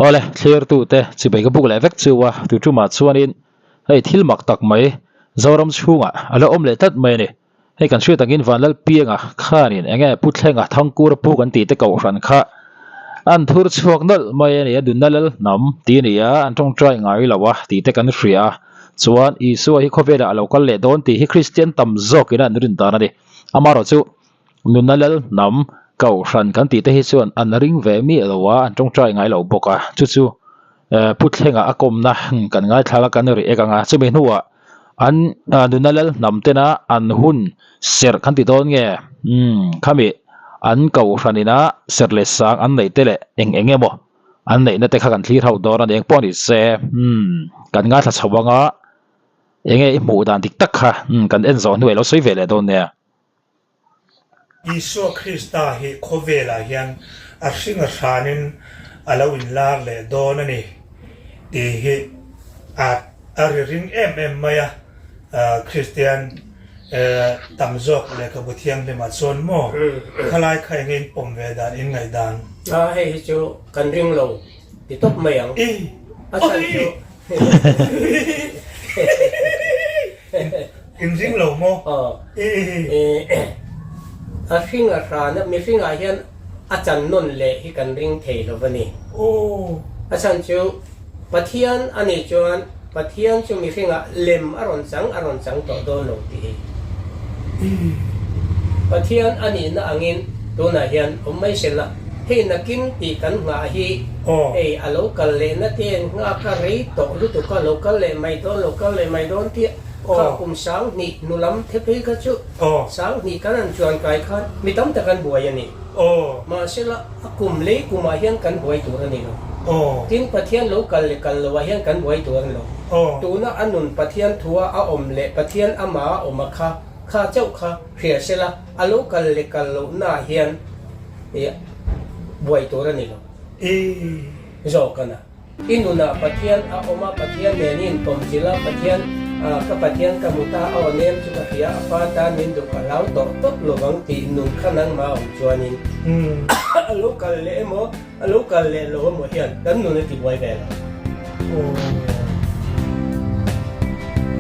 Awle, thlirtute chibai ka buk leh vek chu a, tu tumah chuanin hei thil mak tak mai Zoram chhungah a la awm leh tlat mai a ni. Hei kan hriat angin Vanlalpianga khanin enge Pu Thlenga Thangkura pu kan tih te kohhran kha an thur chhuak nawlh mai a ni a, Dunna Lal hnam tih a ni a, an tawngtai ngai lo a tih te kan hria a. Chuan Isua hi khawvelah a lo kal leh dawn tih hi Kristian tam zawkin an rin dan a ni. Amaherawhchu Nunna Lal hnam kohhran kan tih te hi chuan an ring ve miah lo a, an tawngtai ngai lo bawk a. Chu chu Pu Thlenga a kawmna kan ngaithla a, kan ri ek ang a. Chumi hnuah an Nunna Lal hnam tena an hun serh kan ti dawn nge? Umm khami an kohhran ina serh leh sang an neih te leh eng eng emaw an neihna te kha kan thlir ho dawn a ni. Engpawh ni se umm kan ngaithla chho ang a, enge i hmuh dan dik tak kha kan en zawh hnuai lo sawi ve leh dawn nia. Isua Krista hi khawvelah hian a hring a hranin a lo inlar leh dawn a ni tih hi a a ri ring em em mai a, Kristian tam zawk lehkhabu thianghlimah chuan maw khalai kha enge in pawm ve dan, in ngaihdan? A hei hi chu kan ring lo ti tawp mai ang. A chhan chu. In ring lo maw? A hring a hran a, mihringah hian a chan nawn leh hi kan ring thei lo va ni. A chhan chu Pathian a nih chuan Pathian chu mihringah lem a rawn chang a rawn chang tawh dawn lo tih hi. Pathian a nihna angin tunah hian awm mai se la, hei nakin tih kan nghah hi hei a lo kal lehna te an nghak a rei tawh lutuk a, lo kal leh mai dawn, lo kal leh mai dawn tih Kha kum 2000 hnu lam the phei kha chu 2000 kan han chuan kai khan mi tam tak an buai a ni. Mahsela a kum lei kumah hian kan buai tur a ni lo. Tin Pathian lo kal leh kal loah hian kan buai tur a ni lo. Tuna a nun Pathian thua a awm leh Pathian amah a awm a kha kha chauh kha hria sela a lo kal leh kal lohnaah hian buai tur a ni lo. Zawk a na. I nunah Pathian a awm a, Pathian nen i inpawm zil a, Pathian ka Pathian ka hmu ta, a aw nem chu ka hria, a pa tan min duh ka hlau tawh tawp lovang tih nun kha nangmah a awm chuanin a lo kal leh emaw, a lo kal leh lo emaw hian kan nun a tibuai ve lo.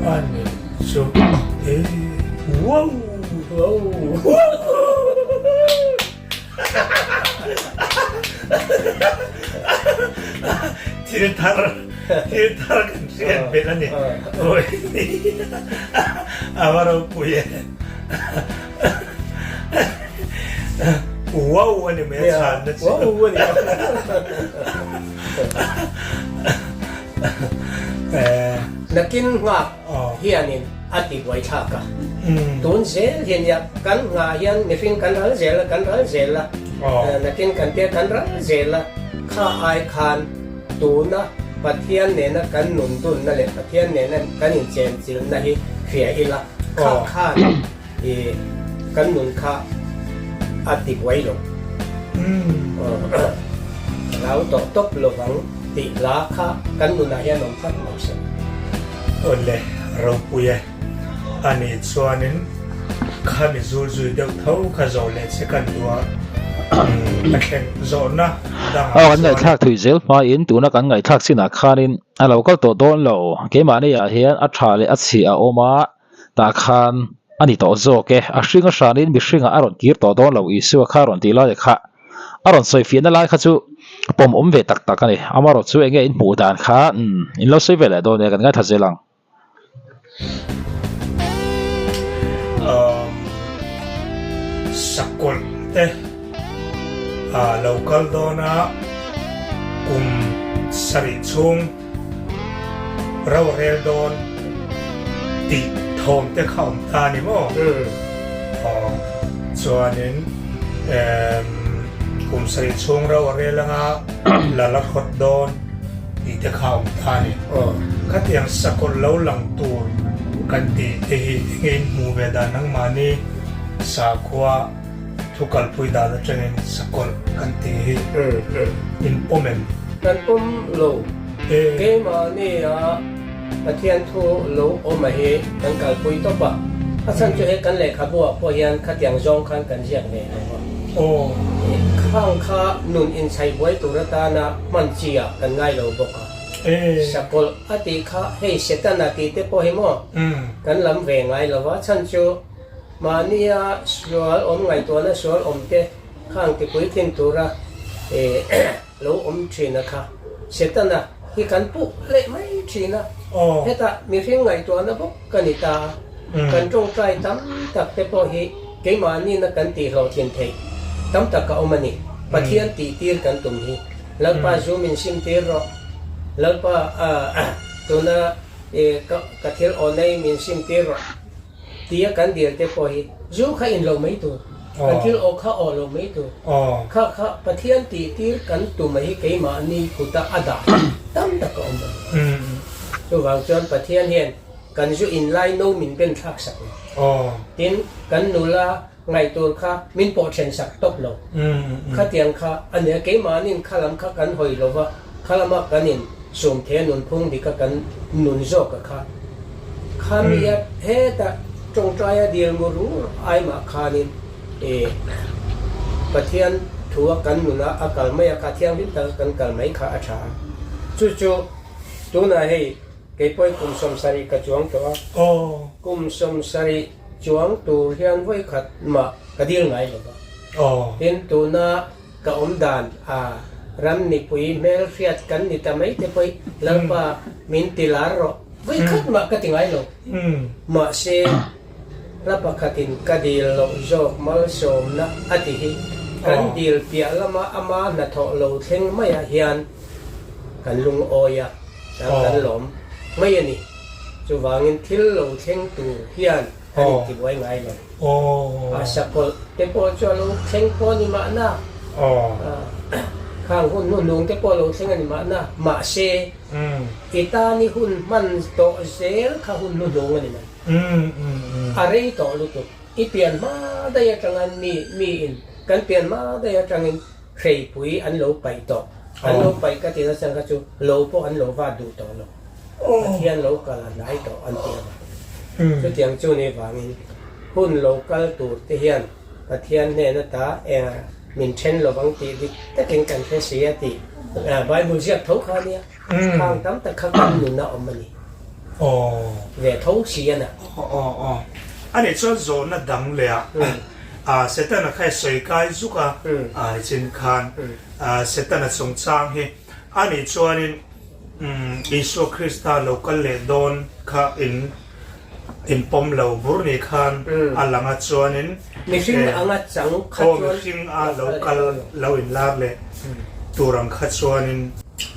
Aw a ni chu e wow wow. Thil thar thil thar kan hriat belh a ni. A va ropui e. Wow a ni mai a chhanna chu. Wow a ni. Nakin nghak hianin a ti buaithlak a. Tun zel hi ania, kan nghah hian mihring kan ral zel a, kan ral zel a, nakin kan tia kan ral zel a, kha ai khan tuna Pathian nena kan nun dunna leh Pathian nena kan inchenchilhna hi hria ila, kha khan i kan nun kha a ti buai lo. Rau tawh tawp lovang tih hla kha kan nunah hian awm tlat lo se. Awle, ropui e. A nih chuanin khami zul zui deuh tho kha zawh leh che kan duh a, a thleng zawhna dangah Aw, kan chuan. ngaihthlak thui zel hmain tuna kan ngaihthlak chinah khanin a lo kal tawh dawn lo. Keimahni ah hian a tha leh a chhia a awm a, tah khan a ni tawh zawk e. A hring a hranin mihringah a rawn kir tawh dawn lo Isua kha a rawn tih lai kha a rawn sawi fiahna lai kha chu pawm awm ve tak tak a ni. Amaherawhchu enge in hmuh dan kha in lo sawi ve leh dawn nia kan ngaithla zel ang. Sakawlh te a lo kal dawn a, kum sarih chhung ro rel dawn tih thawm te kha awm ta a ni maw? Aw, chuanin kum sarih chhung ro a rel anga la la hrawt dawn. Tih te kha awm ta a ni. Khatiang sakawlh lo lang tur kan tih te hi enge in hmuh ve dan nangmahni sakhua thu kalpui dan atangin sakawlh kan tih hi in pawm em? Kan pawm lo. Keimahni a Pathian thu lo awm a hi kan kalpui tawp a. A chhan chu he kan lehkhabu ah pawh hian khatiang zawng khan kan ziak ve lo a. Khang kha nun inchhaih buai tur atana hman chi ah kan ngai lo bawk a. Sakawlh a tih kha hei Setana tih te pawh hi maw kan lam ve ngai lo va, chhan chu mahnia sual awm ngaihtuahna sual awm te khang tipuitlin tura lo awm thin a kha. Setana hi kan puh leh mai thin a, hetah mihring ngaihtuahna bawk ka ni ta a, kan tawngtai tam tak te pawh hi keimahni na kan tih hlawhtlin theih tam tak a awm a ni. Pathian tih tir kan tum hi Lalpa zu min sim tir rawh, Lalpa tuna ka thil awnei min sim tir rawh. Tia kan dil te pawh hi zu kha in lo mai tur, kan thil awh kha awh lo mai tur. Kha kha Pathian tih tir kan tum hi keimahni kuta a dah hi tam tak a awm a ni. Chuvang chuan Pathian hian kan zu in lai no min ben thlak sak lo. Tin, kan nula ngaih tur kha min pawh then sak tawp lo. Khatiang kha a nia, keimahni'n kha lam kha kan hawi lo va, kha lama kan in sum thei a nunphung dika kan nun zawk a kha. Khamia heta tawngtaia dil ngur ngur ai mah khanin i Pathian thua kan nuna a kal mai a kha thianghlim taka kan kal mai kha a tha a. Chu chu tunah hei keipawhin kum 70 ka chuang tawh a, kum 70 chuang tur hian vawikhat mah ka dil ngai lo va. Tin, tuna ka awm dan a ram mipui hmelhriat kan ni ta mai te pawh Lalpa min ti lar rawh vawikhat mah ka ti ngai lo. Mahse, hla pakhatin ka dil loh zawk malsawmna a ti hi kan dil piah lama ama hnathawh lo thleng maiah hian kan lungawi a, kan lawm mai a ni. Chuvangin thil lo thleng tur hian kan intibuai ngai lo. A sakawlh te pawh chu a lo thleng pawh a ni mahna, khang hun hnuhnung te pawh a lo thleng a ni mahna, mahse i tan i hun hman tawh zel kha hun hnuhnung a ni mai. A rei tawh lutuk. I pian hma daih atanga mi miin kan pian hma daih atangin hreipui an lo paih tawh. An lo paih ka tih nachang kha chu lo pawh an lo vat duh tawh lo. Pathian lo kal a hnai tawh an ti avang. Chutiang chu ni vangin hun lo kal tur te hian Pathian hnen ata eng min then lovang tih dik takin kan hre si a tih Bible ziak tho kha ania. Khang tam tak kha kan nun a awm a ni. Ve tho si a na. Anih chuan zawhna dang leh ah Setana kha i sawi kai zuk a, nichin khan Setana chungchang hi anih chuanin Isua Krista lo kal leh dawn kha in in pawm lo bur ni khan a lang a chuanin Mihring anga chang kha chuan mihring a lo kal lo in lar leh tur ang kha chuanin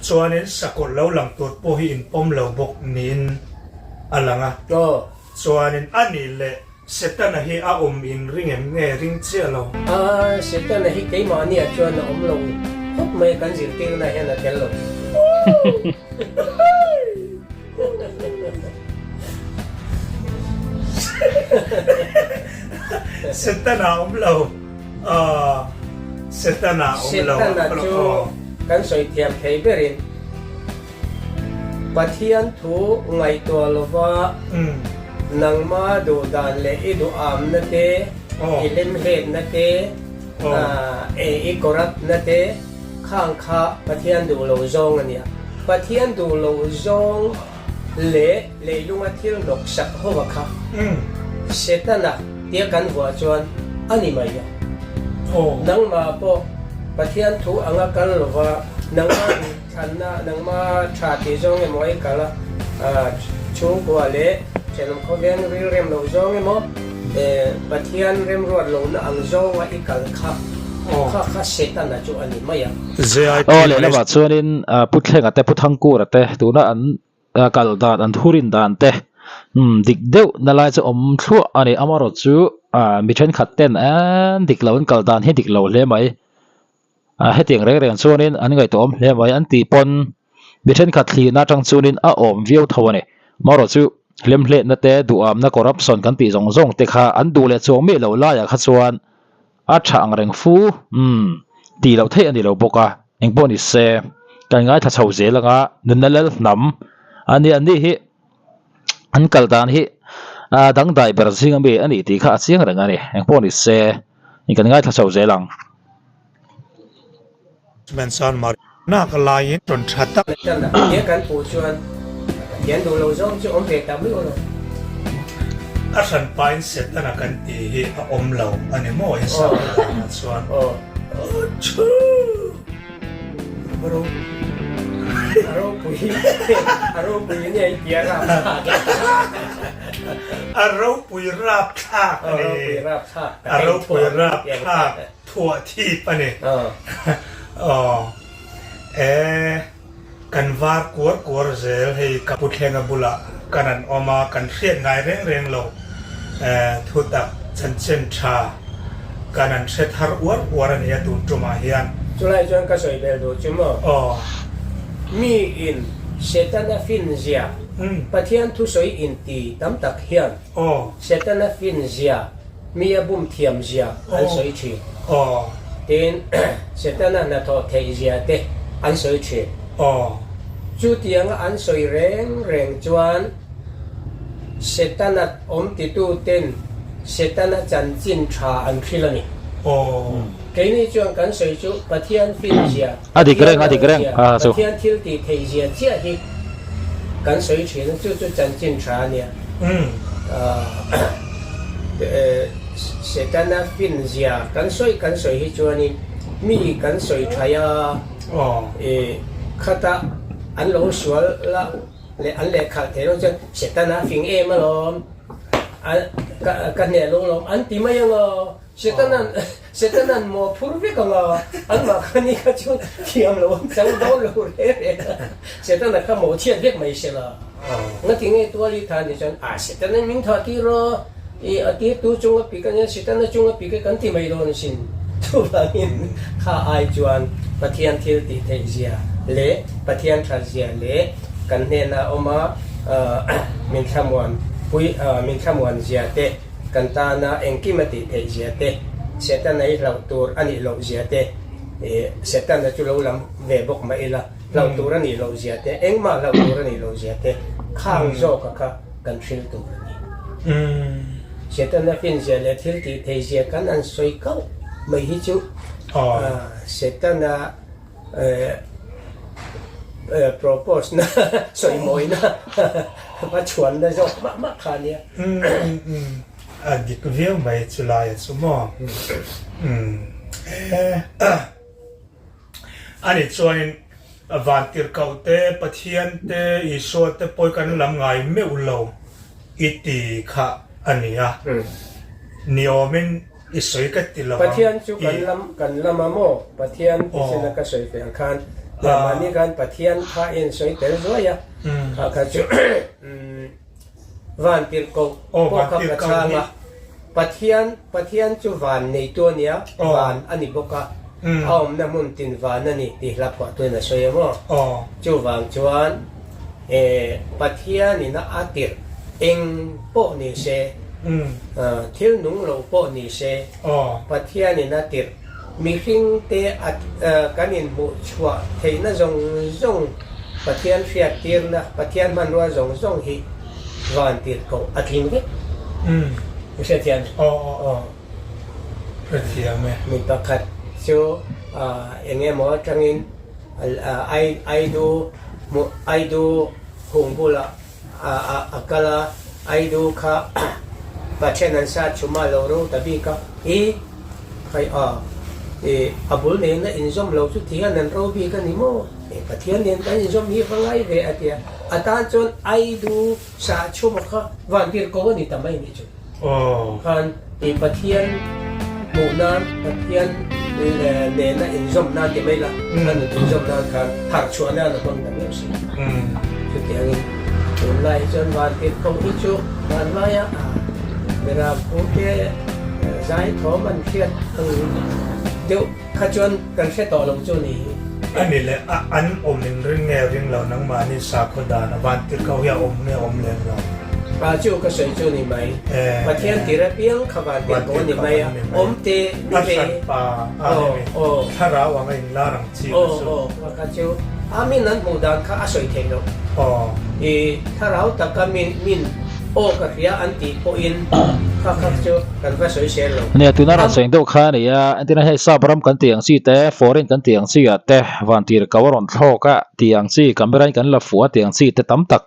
chuanin sakawlh lo lang tur pawh hi in pawm lo bawk niin a lang a chuanin a nih leh Setana hi a awm in ring em nge ring chiah lo? A, Setana hi keimahni ah chuan a awm lo khawp mai a, kan zirtirna hian a tel lo. Setana a awm lo. Setana a awm lo. Setana chu kan sawi thiam thei berin Pathian thu ngaihtuah lova nangma duh dan leh i duhamna te, i hlemhletna te, i corrupt-na te khang kha Pathian duh lo zawng a nia. Pathian duh lo zawng leh leilunga thil hnawksak hova kha Setana tia kan vuah chuan a ni mai a. Nangmah pawh Pathian thu anga kal lova nangmah duh Thlanna nangma tha tih zawng emaw ei kal a, chhungkua leh thenawm khawveng rilrem lo zawng emaw, Pathian remruat lohna ang zawnga i kal kha, kha kha Setana chu a ni mai a. Aw lehlamah chuanin Pu Thlenga te Pu Thangkura te tuna an kal dan an thurin dan te dik deuh na lai chu awm thluah a ni. Amaherawhchu mi thenkhat ten an dik lo an kal dan hi dik lo hle mai. Ah hetiang reng reng chuanin an ngaihtuah awm hle mai an tih pawn mi thenkhat thlihna atang chuanin a awm viau tho a ni. Marawh chu hlemhletna te duhamna corruption kan tih zawng zawng te kha an duh leh chuang miah loh laiah kha chuan a tha ang reng fu umm tih loh theih a ni lo bawk a engpawh ni se kan ngaithla chho zel anga nunna lal hnam a nia an ni hi an kal dan hi ah dangdai ber zing ami a nih tih kha a chiang reng a ni engpawh ni se kan ngaithla chho zel ang. Mansan Mar nak laiin rawn tha tak. Tan a nia kan puh chuan Pathian duh lo zawng chu awm ve ta miau lo. A hran pain Setana kan tih hi a awm lo a ni maw in sakhaw danah chuan. Achhuu! A ropui a ropui nia i tia rapthlak A ropui rapthlak a ni. A ropui rapthlak. Thuah thip a ni. Aw. E, kan var kuar kuar zel hei ka Pu Thlenga bulah kan an awm a, kan hriat ngai reng reng lo. E, thutak chanchin tha kan an hre thar uar uar a nia tun tumah hian. Chulai chuan ka sawi bel duh chu maw? Aw. Mi in Setana fin zia, Pathian thusawi inti tam tak hian Aw. Setana fin zia Mi a bum thiam zia an sawi thin. Tin, Setana hnathawh theih zia te an sawi thin. Chutianga an sawi reng reng chuan Setana awm titu ten Setana chanchin tha an hrilh a ni. Keini chuan kan sawi chu Pathian fin zia, Pathian ral zia, Pathian thil tih theih zia chiah hi kan sawi thin a, chu chu chanchin tha a nia. Setana fin zia kan sawi kan sawi hi chuanin mi kan sawi thaih a, khata an lo sual la leh an lehkhalh theih loh chuan Setana fing em alawm, ka hneh lo alawm an ti mai ang aw. Setanan Setanan maw phur vek ang a, anmah kha ni kha chu thiam lo an chang dawn lo reng reng a, Setana kha maw chhiat vek mai se la. Ngati nge tual i tha ni chuan a Setanan min thah tir a, i a tirtu chunga pik a nia Setana chunga pik e kan ti mai dawn asin. Chuvangin kha ai chuan Pathian thil tih theih zia leh Pathian that zia leh kan hnena awm a min thlamuan pui min thlamuan zia te, Kan tana engkim a tih theih zia te, Setana i hlauh tur a nih loh zia te, ih Setana chu lo lam ve bawk mah ila, hlauh tur a nih loh zia te, engmah hlauh tur a nih loh zia te, khang zawka kha kan hril tur a ni. Setana fin zia leh thil tih theih zia kan an sawi kauh mai hi chu Setana propose na sawi mawina va chhuan na zawk mah mah kha ania. A dik viau mai chu laia chu maw. Ani chuanin Vantirhkoh te, Pathian te, Isua te pawi kan lam ngai meuh lo i ti kha a ni a. Ni awmin I sawi ka ti lo ang. Pathian chu kan lam kan lam a maw? Pathian ti sin a ka sawi fe ang khan mahni khan Pathian kha i insawi tel zuai a, kha kha chu van tirhkoh pawh kha ka chhang a, Pathian Pathian chu van neitu a nia, van a ni bawk a, a awmna hmun tin van a ni tih hla phuahtuin a sawi a maw? Chuvang chuan Pathianin a tirh eng pawh ni se, thil nung lo pawh ni se, Pathianin a tirh mihring te kan inhmuh chhuah theihna zawng zawng, Pathian hriattirna, Pathian hmanrua zawng zawng hi van tirh koh a tling vek. I hrethiam em? Hrethiam e. Mi pakhat chu eng emaw atangin Aidu hmuh Aidu hung bulah a kal a, Aidu kha Pathian an sa chhuma lo ro ta bik a, i khai a, i a bul nena inzawm lo chu tihian an ro bik a ni maw? E Pathian nen kan inzawm hi va ngai ve a ti a, a tan chuan Aidu sa chhuma kha vantir ko a ni ta mai nih chu. Khan i Pathian hmuh nan, Pathian nena inzawm nan ti mai la, a nun inzawm nan khan harh chhuah nan a hmang ta miau si. Chutiangin tunlai hi chuan vantir ko hi chu vanlaia Miram pute zai thawm an hriat ang deuh Kha chuan kan hre tawh lo chu ni hi. A ni le, a an awm in ring nge ring lo nangmahni sakhaw dan a van tir kho hi a awm nge awm lem lo. A chu ka sawi chu ni mai. Pathian tir apiang kha van tir pawh ni mai a, awm te ni ve. A hran pa a hemi thlarau ang a in lar ang chi kha chu. Aw aw kha chu a min an hmuh dan kha a sawi theih loh. I thlarau taka min min. Aw ka hria an tih pawhin kha kha chu kan va sawi sel lo. Nia tuna rawn sawi deuh kha a ni a, entirna hei sap ram kan tih ang chi te, foreign kan tih ang chi ah te, vantir ko a rawn thlawk a tih ang chi, camera in kan la fuh a tih ang chi te tam tak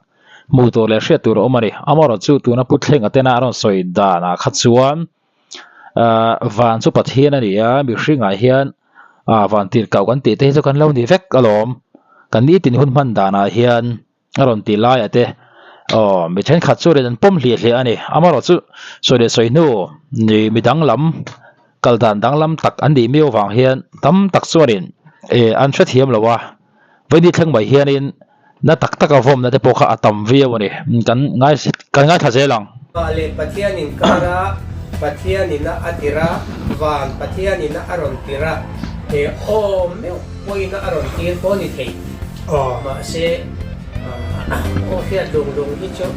hmuh tur leh hriat tur a awm a ni. Amaherawhchu tuna Pu Thlenga tena a rawn sawi danah kha chuan ahh van chu Pathian a ni a, mihringah hian ah vantir ko kan tih te hi chu kan lo ni vek alawm, kan nitin hun hman danah hian. A rawn ti laiah te aw mi thenkhat chu rin an pawm hliah hliah a ni. Amaherawh chu sawi leh sawi hnu ni mi danglam kal dan danglam tak an nih miau vang hian tam tak chuanin eh an hrethiam lo a, vawiin thleng mai hianin na tak taka vawmna te pawh kha a tam viau a ni. Kan ngai kan ngaithla zel ang. Mah leh Pathian inkara Pathianina a tir a, van Pathianina a rawn tir a, he aw meuh pawhin a rawn tir pawh a ni thei. Mahse, aw hriat lung lung hi chu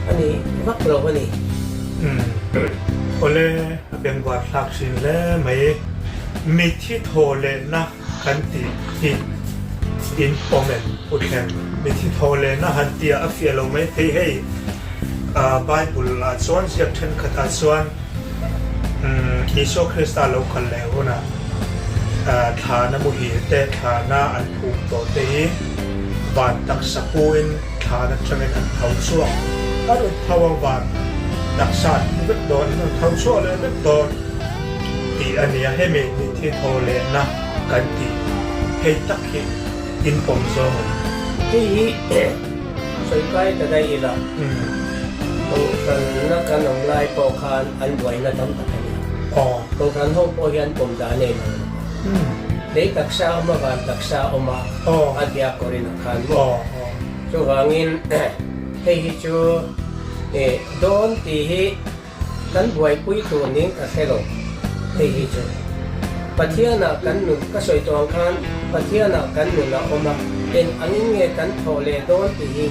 a ni vak lo a ni. Awle, a bengvar thlak thin hle mai. Mithi thaw lehna kan tih hi in pawm em? Pu Thleng, mithi thaw lehna han tih a fiah lo mai thei hei. Bible ah chuan ziak thenkhat ah chuan Isua Krista lo kal leh hunah thlana muhil te, thlana an phum tawh te hi van taksa pu in thlan atangin an tho chhuak a rawn tho a, van taksa an pu vek dawn, an rawn tho chhuak leh vek dawn tih a ni a, hemi mitthi tho lehna kan tih hei tak hi in pawm zawng a ni. Hei hi Sawi kai ta daih ila, Kohhranna kan awm lai pawh khan an buaina tam tak a ni. Kohhran ho pawh hian pawm dan a inang lo. Lei taksa a awm a, van taksa a awm a, a tia Korin ah khan maw? Chuvangin hei hi chu dawn tih hi Kan buaipui tur ning ka hre lo. Hei hi chu Pathianah kan nun ka sawi tawh ang khan Pathianah kan nun a awm a, eng angin nge kan thawh leh dawn tih hi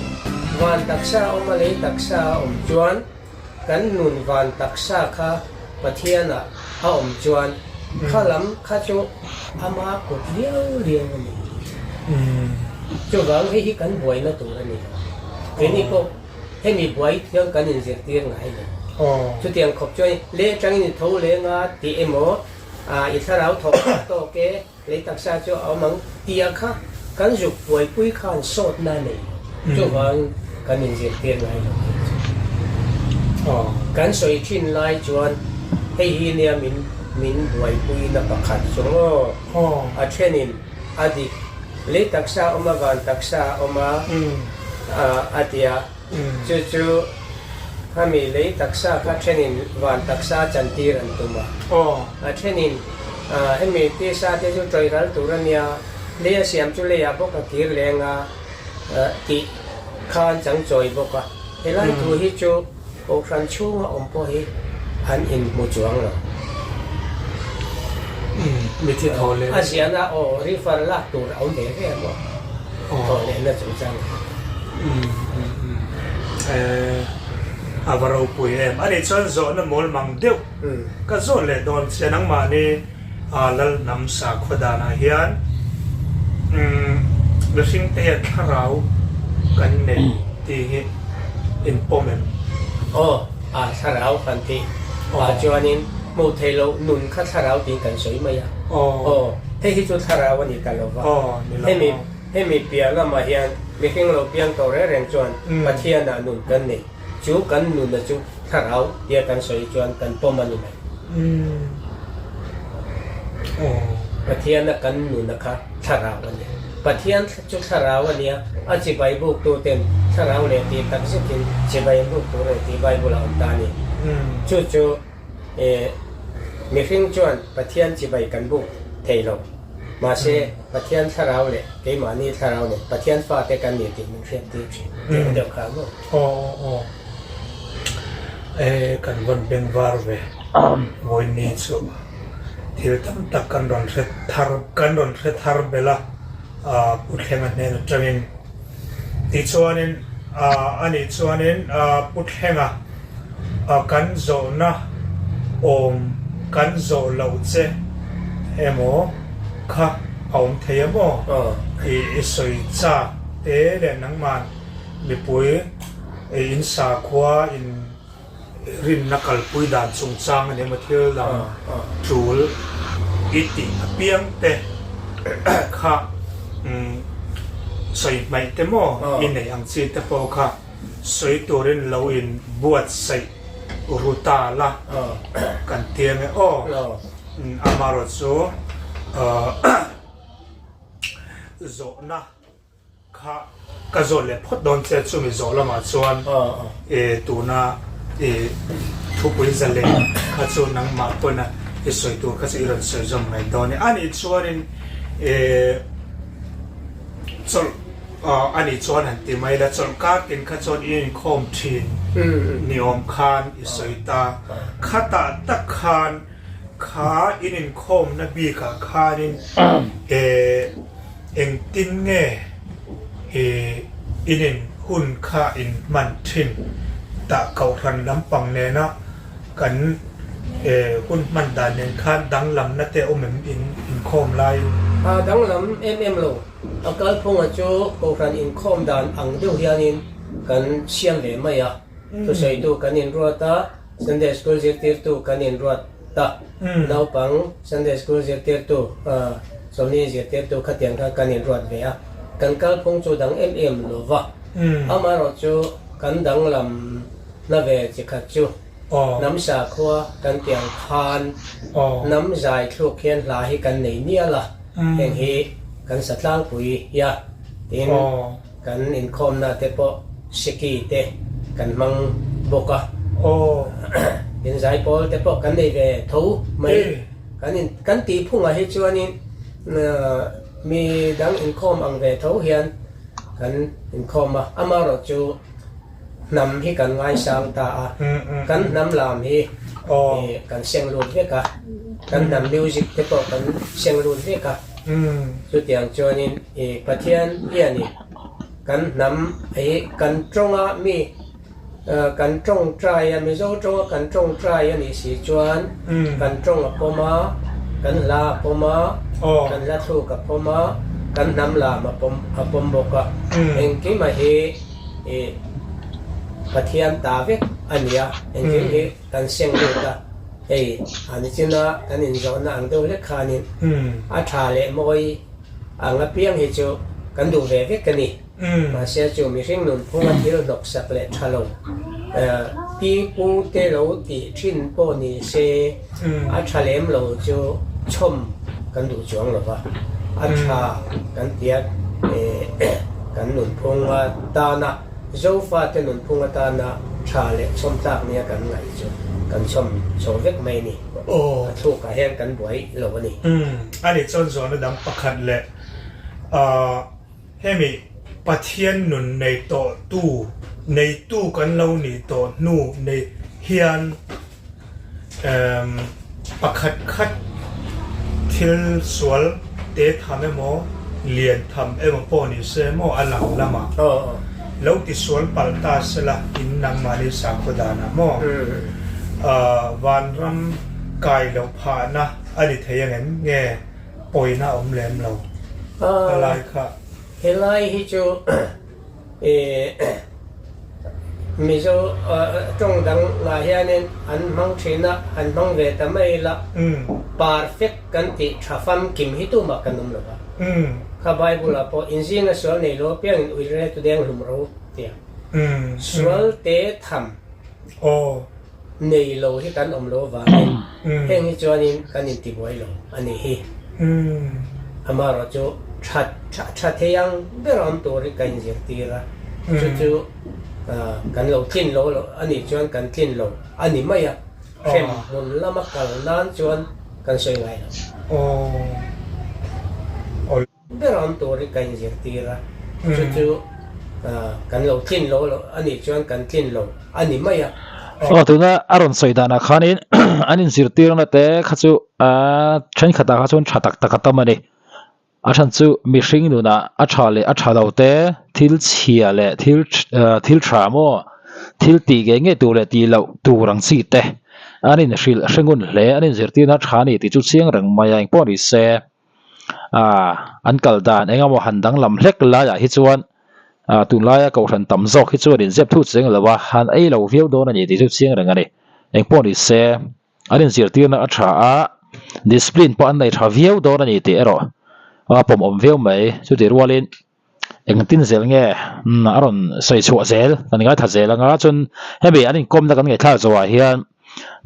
van taksa a awm a lei taksa a awm chuan kan nun van taksa kha Pathianah a awm chuan kha lam kha chu ama kut liau liau a ni. Chuvang hei hi kan buaina tur a ni lo. Keini pawh. Hemi buai thiang kan inzirtir ngai lo. Chutiang khawp chuan leh atangin i tho leng a tih emaw, i thlarau thawh kha a tawk e, lei taksa chu a awm ang tih ah kha kan zuk buaipui khan sawtna a nei lo. Chuvang kan inzirtir ngai lo tih chu. Kan sawi thin lai chuan hei hi nia min min buaipuina pakhat chu maw? A thenin a dik. Lei taksa a awm a, van taksa a awm a, a ti a. Chu chu khami lei taksa kha thenin van taksa chantir an tum a. A thenin hemi tisa te chu tawihral tur a nia, lei a siam chu leiah bawk a kir leng a tih kha an chang chawi bawk a. Helai thu hi chu Kohhran chhunga awm pawh hi an inhmu chuang lo. Mithi thaw leh. A ziahna aw refer lak tur a awm ve ve a maw? Thaw lehna chungchang kha. A va ropui em. Ani chuan zawhna mawl mang deuh ka zawh leh dawn che nangmahni Lal hnam sakhua danah hian mihring te hian thlarau kan nei tih hi in pawm em? Aw, a thlarau kan tih ah chuanin hmuh theih loh nun kha thlarau tiin kan sawi mai a. Aw, hei hi chu thlarau a ni ta lo va. Hemi hemi piah lamah hian mihring lo piang tawh reng reng chuan Pathianah nun kan nei. Chu kan nuna chu thlarau tia kan sawi chuan kan pawm a ni mai. Pathiana kan nuna kha thlarau a ni. Pathian chu thlarau a nia, a chibai buk tu ten thlarau leh tih tak zetin chibai an buk tur a ni tih Bible ah awm ta a ni. Chu chu mihring chuan Pathian chibai kan buk thei lo. Mahse, Pathian thlarau leh keimahni thlarau nen Pathian fate kan ni tih min hriat tir thin tih ang deuh kha maw? Aw aw aw. E kan vawn beng var ve. Vawiin chu thil tam tak kan rawn hre thar kan rawn hre thar belh a, Pu Thlenga hnen atangin. Tichuanin anih chuanin Pu Thlenga kan zawhna awm kan zawh loh che emaw kha a awm thei a maw? I sawi chak te leh nangman mipui in sakhua in. Rinna kalpui dan chungchang a ni emaw thil dang tul i tih apiang te kha sawi hmaih te maw i neih ang chi te pawh kha sawi turin lo in buatsaih ru ta la kan ti ange aw. Amaherawhchu zawhna. Kha ka zawt leh phawt dawn che chumi zawh lamah chuan e tuna e thupui zalen kha chu nangmah pawhin i sawi tur kha chu i rawn sawi zawm mai dawn e. Anih chuanin e chawlh anih chuan han ti mai la chawlh kar tin kha chuan i inkhawm thin ni awm khan i sawi ta. Khatah tak khan Kha in inkhawmna bikah khanin eh engtin nge eh in in hun kha in hman thin tah kohhran lampang nena kan eh hun hman dan nen khan danglamna te awm em in inkhawm laiin? A danglam em em lo. A kalphunga chu kohhran inkhawm dan ang deuh hianin kan siam ve mai a. Thusawitu kan inruat a. Sunday School zirtirtu kan inruat ta. Naupang Sunday School zirtirtu, Chawlhni zirtirtu khatiang kha kan inruat ve a. Kan kalphung chu dang em em lo va. Amaherawh chu kan danglam na ve chi khat chu hnam sakhua kan tih ang khan hnam zai thluk hian hla hi kan nei mial a, heng hi kan sa tlangpui hi a. Tin. Kan inkhawmna te pawh siki te kan hmang bawk a. Tin zaipawl te pawh kan nei ve tho mai. Kan in kan tih phungah hi chuanin mi dang inkhawm ang ve tho hian kan inkhawm a. Amaherawhchu hnam hi kan ngaisang ta a. Kan hnam lam hi kan seng lut vek a. Kan hnam music te pawh kan seng lut vek a. Chutiang chuanin i Pathian hianin kan hnam hi kan tawnga mi kan tawngtai a, Mizo tawnga kan tawngtai a nih si chuan kan tawng a pawm a, kan hla a pawm a, kan hla thluk a pawm a, kan hnam lam a pawm a pawm bawk a. Engkima hi i Pathian ta vek a ni a, engkim hi kan seng lut a, hei a nichina kan inzawhna ang deuh hlek khanin a tha leh mawi ang apiang hi chu kan duh ve vek a ni. Mahse chu mihring nunphunga thil hnawksak leh tha lo pi pu te lo tih thin pawh ni se a tha lem lo chu chhawm kan duh chuang lo va, a tha kan tia kan nunphung atana Zofate nunphung atana tha leh chhawm tlak nia kan ngaih chu kan chhawm chho vek mai a ni. A thlukah hian kan buai lo a ni. Umm, a nih chuan zawhna dang pakhat leh ahh hemi Pathian nun nei tawh tu, neitu kan lo nih tawh hnu nei hian Pakhat khat thil sual te tham emaw, lian tham emaw pawh ni se maw a lang lamah lo ti sual palh ta sela in nangmahni sakhaw danah maw vanram kai loh phahna a ni thei angem nge pawina a awm lem lo helai kha. Helai hi chu Mizo tawng dang lah hianin an hmang thin a, an hmang ve ta mai la, perfect kan tih tha famkim hi tumah kan awm lo va. Kha Bible ah pawh inzinga sual nei lo apiangin uire tu deng hlum ro tia. Sual te tham. Nei lo hi kan awm lo avangin heng hi chuanin kan intibuai lo a nih hi. Amaherawh chu tha tha thei ang ber awm tur hi ka inzirtir a, chu chu kan lo tlin lo lo a nih chuan kan tlin lo a ni mai a, hrem hmun lama kal nan chuan kan sawi ngai lo. Ber awm tur hi ka inzirtir a, chu chu kan lo tlin lo lo a nih chuan kan tlin lo a ni mai a. Aw tuna a rawn sawi danah khanin an inzirtirna te kha chu thenkhatah kha chuan tha tak tak a tam a ni. A chhan chu mihring nunah a tha leh a tha lo te, thil chhia leh thil thil tha maw, thil tih ngei ngei tur leh tih loh tur ang chi te an inhrilh hre ngun hle, an inzirtirna tha a ni tih chu chiang reng mai a, engpawh ni se. Aaa an kal dan eng emaw han danglam hlek laiah hi chuan Ah tunlaia kohhran tam zawk hi chuan inzep thut cheng lo a, han ei lo viau dawn a ni tih chu chiang reng a ni. Engpawh ni se, an inzirtirna a tha a, discipline pawh an nei tha viau dawn a ni tih erawh a pawmawm viau mai. Chutih rualin engtin zel nge a rawn sawi chhuah zel kan ngaithla zel anga chuan hemi an inkawmna kan ngaihthlak zawhah hian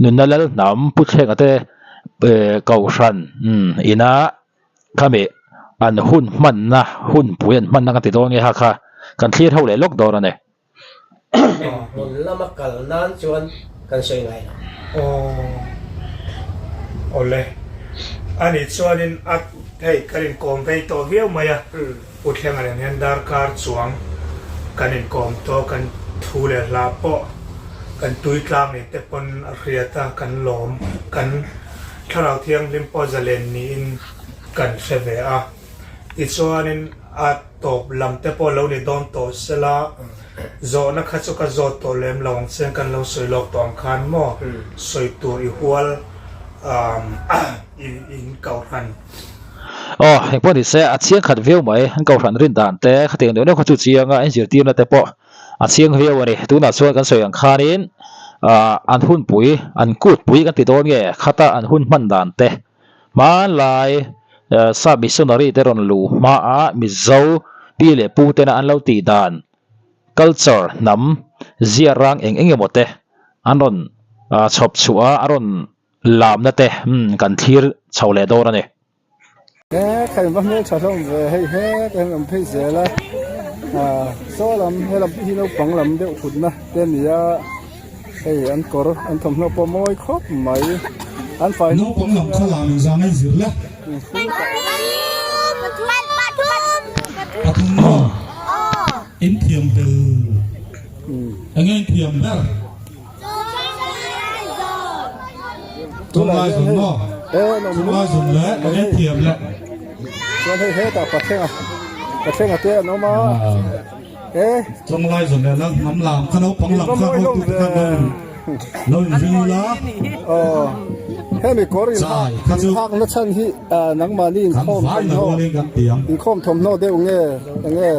nunna lal hnam Pu Thlenga te kohhran ina Khami an hun hmanna, hunpui an hmanna kan ti dawn nge ha kha kan thlir ho leh lawk dawn a ni. Hmun lama kal nan chuan kan sawi ngai lo. Aw awle ani chuanin a hei kan inkawm vei tawh viau mai a, U Thlenga nen hian darkar chuang kan inkawm tawh, kan thu leh hla pawh kan tui tlang ni te pawn a hriat a, kan lawm kan Thlarau Thianghlim pawh zalen niin kan hre ve a. Tichuanin a tawp lam te pawh lo ni dawn tawh sela, zawhna kha chu ka zawt tawh lem lo ang chiang kan lo sawi lawk tawh ang khan maw sawi tur i hual in kohhran. Aw, engpawh ni se a chiang khat viau mai, an kohhran rin dan te khatiang deuh deuh kha chu chiang a, inzirtirna te pawh A chiang viau a ni. Tunah chuan kan sawi ang khanin ah an hunpui, an kutpui kan ti dawn nge khata an hun hman dan te hmanlai sap missionary te rawn luh hmaah Mizo pi leh pu tena an lo tih dan culture hnam ziarang eng eng emaw te an rawn chhawp chhuah a, a rawn lamna te kan thlir chho leh dawn a ni. He ka inva hmel tha hlawm ve hei he ka han awm phei zel a ah saw lam he lam hi naupang lam deuh thutna te a ni a hei an kawr an thawmhnaw pawh mawi khawp mai an fai Naupang lam kha lam inzang a inzir le. Pathum maw? In thiam bel. Enge in thiam ber? Chunglai zun maw? Chunglai zun leh eng en thiam leh. Chuan hei hetah Pathlenga Pathlenga te an awm a e. Chunglai zun leh lal hnam lam kha naupang lam kha hotu te khan lo in lo in ring ula. Aw hemi kawr in Chai kha chu hak na chhan hi nangmahni kan inkhawm vai na thawmhnaw rualin kan tiang. inkhawm thawmhnaw deuh nge enge.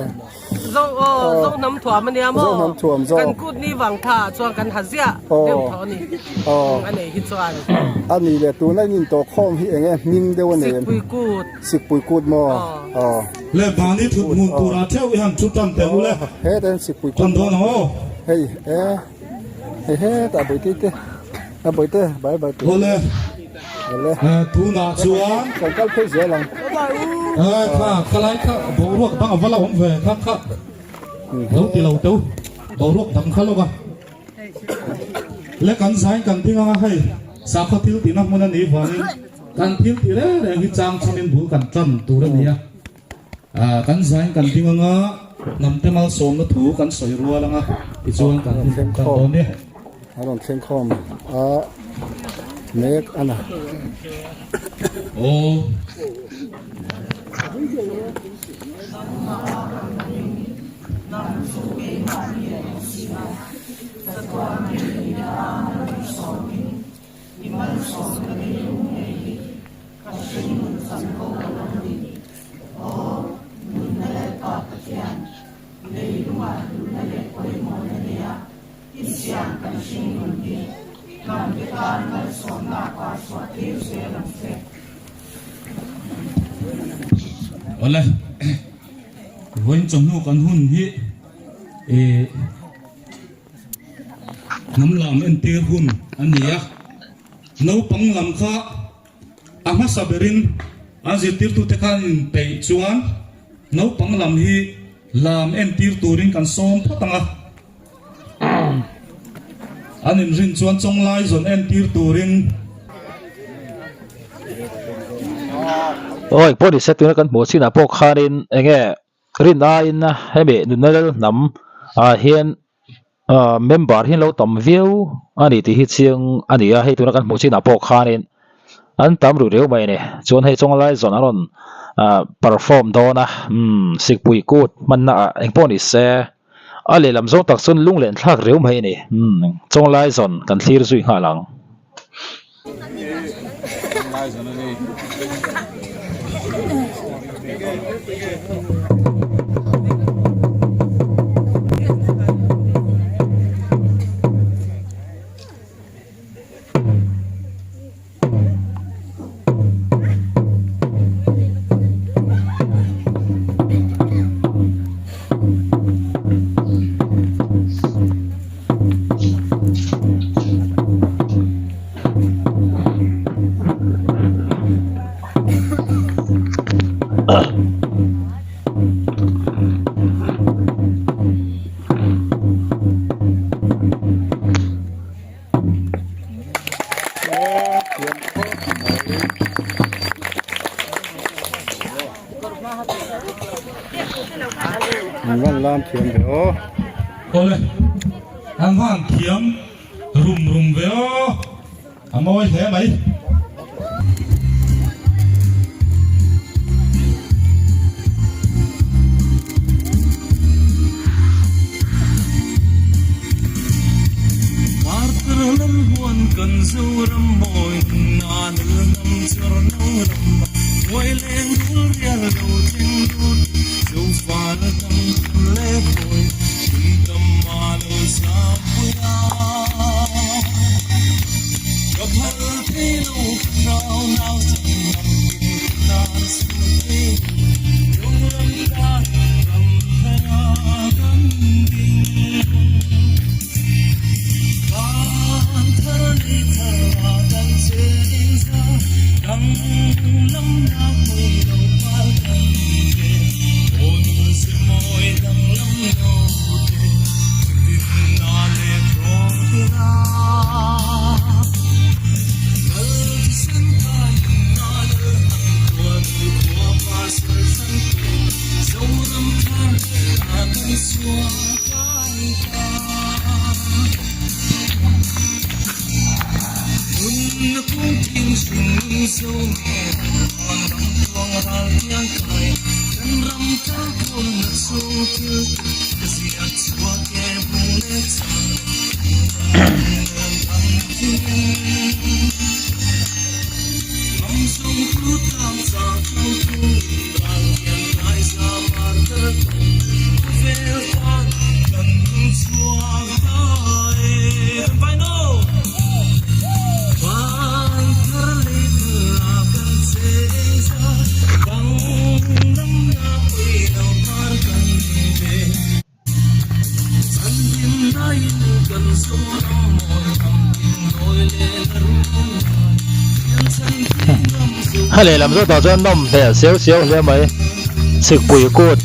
Zo aw zo hnam thuam a nia maw? Zo hnam thuam zawk. Kan kut ni vang tha ah chuan kan ha ziah deuh tawh a ni. A nei hi chuan. A ni le tuna in intawh khawm hi enge hming deuh a nei em? Sikpui kut. Sikpui kut maw? Aw. Le mahni thut hmun turah theuh i han thu tan teh u le. Hetah hian sikpui kut. Tan dawn ang aw. Hei e hei hetah bawihte te a bawihte bye bye. Awle. Awle. Tunah chuan. Kan kal phei zel ang. Kha khalai kha boruak dang a va la awm ve kha kha lo ti lo teu boruak dang kha lawk a. Le kan zain kan ding anga hei sakhaw thil tihna hmun a nih vangin kan thil tih reng reng hi chang chungin bul kan tan tur a ni a. Kan zain kan ding anga hnamte malsawmna thu kan sawi rual anga tichuan kan hun kan tan dawn nia. A rawn thleng khawm a mek a na. Aw. Aw, nunna Lalpa Pathian, leilungah hlutna leh pawimawhna neia i siam kan hringnun hi hnamte tan malsawmna a parchhuah tir zel ang che. Awle, vawiin chawhnu kan hun hi ih hnam lam entir hun a ni a, naupang lam kha A hmasa berin an zirtirtute khan inpeih chuan naupang lam hi lam entir turin kan sawm phawt ang a. An inrin chuan chawnglai zawn entir turin. Aw engpawh ni se tuna kan hmuh chinah pawh khanin enge rin aiin hemi nunna lal hnam ah hian Ah member hi an lo tam viau a ni tih hi chiang a ni a, hei tuna kan hmuh chinah pawh khanin an tam ruih riau mai a ni. Chuan hei chawnglai zawn an rawn ah perform dawn a, umm sikpui kut hmanna ah engpawh ni se a lehlam zawng tak chuan lung len thlak riau mai a ni. Umm chawnglai zawn kan thlir zui nghal ang. lam thiam ve aw. Awle, an van thiam rum rum ve aw, a mawi hle mai. A lehlam zawtah chuan nawm hmel siau siau hle mai Sikpui kut.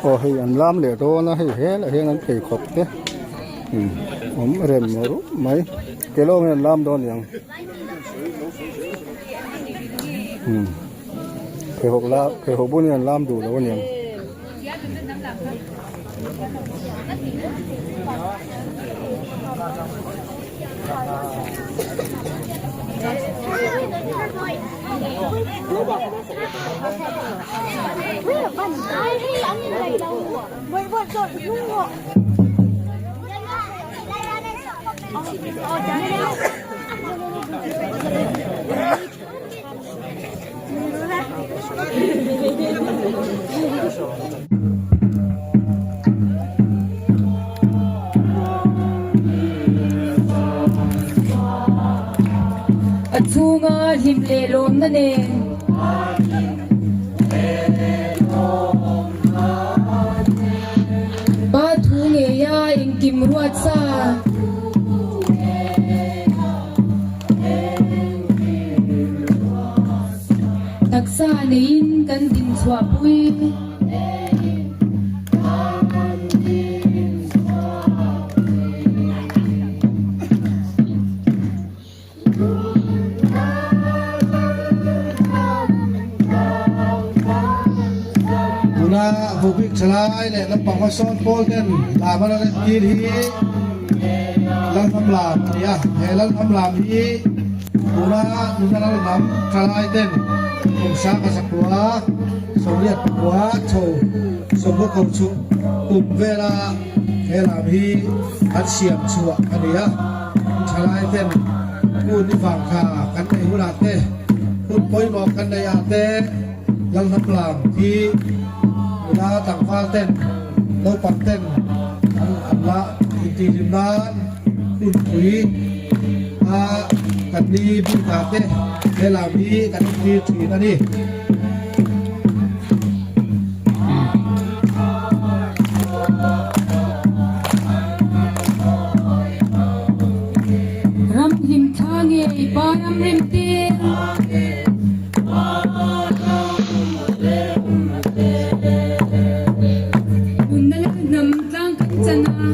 Aw hei an lam leh dawn a hei helaiah hian an pheikhawk te awm rem rup mai ke lawng hian an lam dawn aniang pheikhawk la pheikhawk bun hian an lam duh lo aniang. A chhunga hlim leh lawmna nen. Pa thu ngeia engkim ruat sa. Taksa neiin kan dinchhuahpui. Tuna Vubik Thalai leh Lampang Hmasawn pawl ten lam an rawn entir hi Lalhnam Lam a ni a, he Lalhnam Lam hi tuna nuna Lalhnam Thalai ten kum sanga zakua 88 chho sawmkaw ko chhuk kum vela. He lam hi kan siam chhuah a ni a, thalai ten hun i vang kha kan neih hunah te, hun pawimawh kan neih ah te Lalhnam lam hi nula tlangval ten, naupang ten an an la intihhlim nan hunpui a kan ni bik ah te he lam hi kan entir thin a ni. Ram hlim thla ngei pa ram rem tir. Nunna lal hnam tlang kan chan a.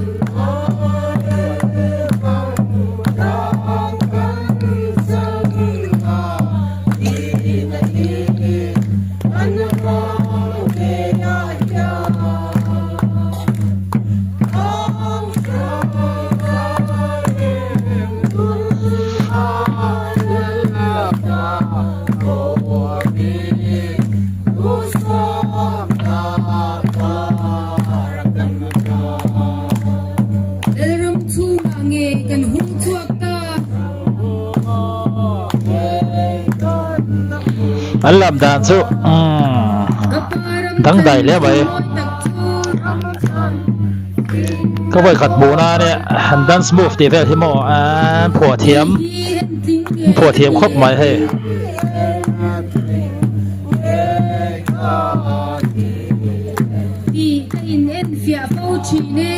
Lalram chhungah nge kan hung chhuak ta? An lam dan chu dangdai hle mai. Ka vawi khat hmuh na ania han dance move tih vel hi maw an phuah thiam an phuah thiam khawp mai hei. Tih ka in en fiah fo thin e.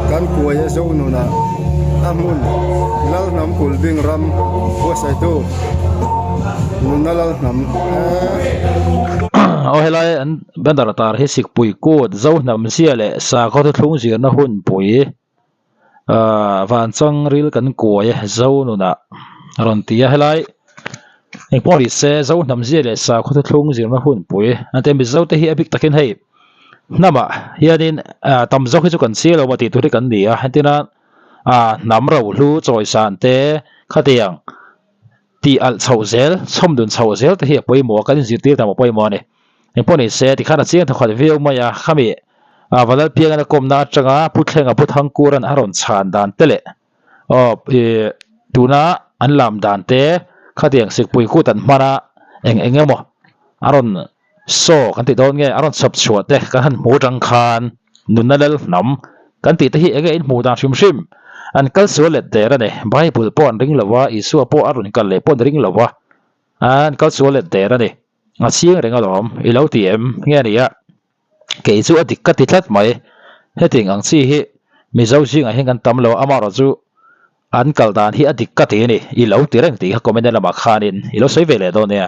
Kan kuai a zo nunah a hmun Lalhnam Kulhbing ram buatsaitu nuna Lalhnam Aw helai an banner tar hi Sikpui kut Zohnam zia leh sakhaw thuthlung zirna hunpui Ahh vanchang ril kan kuai a zo nunah a rawn ti a helai engpawh ni se zo hnam zia leh sakhaw thuthlung zirna hunpui an ti a mizo te hi a bik takin hei hnamah hianin ah tam zawk hi chu kan chiang lo maw tih tur hi kan ni a entirna ah hnam rohlu chawisan te khatiang tih alh chhoh zel chhawm dun chhoh zel te hi a pawimawh a kan inzirtir tam a pawimawh a ni. Engpawh ni se tikhan a chiang thawkhat viau mai a, khami ah Valalpiangan a kawmna atanga Pu Thlenga Pu Thangkuran a rawn chhan dan te leh aw ih tuna an lam dan te khatiang Sikpui kut an hman a eng eng emaw a rawn saw kan ti dawn nge a rawn chhawp chhuah te kan han hmu atang khan nunna lal hnam kan tih te hi enge in hmuh dan hrim hrim an kal sual let der a ni Bible pawh an ring lo a Isua pawh a rawn kal leh pawh an ring lo a an kal sual let der a ni a chhing reng alawm i lo ti em nge a ni a kei chu a dik ka ti tlat mai hetiang ang chi hi Mizo zingah hian kan tam lo a amaherawhchu an kal dan hi a dik ka ti a ni i lo ti reng tih kha comment lamah khanin i lo sawi ve leh dawn nia.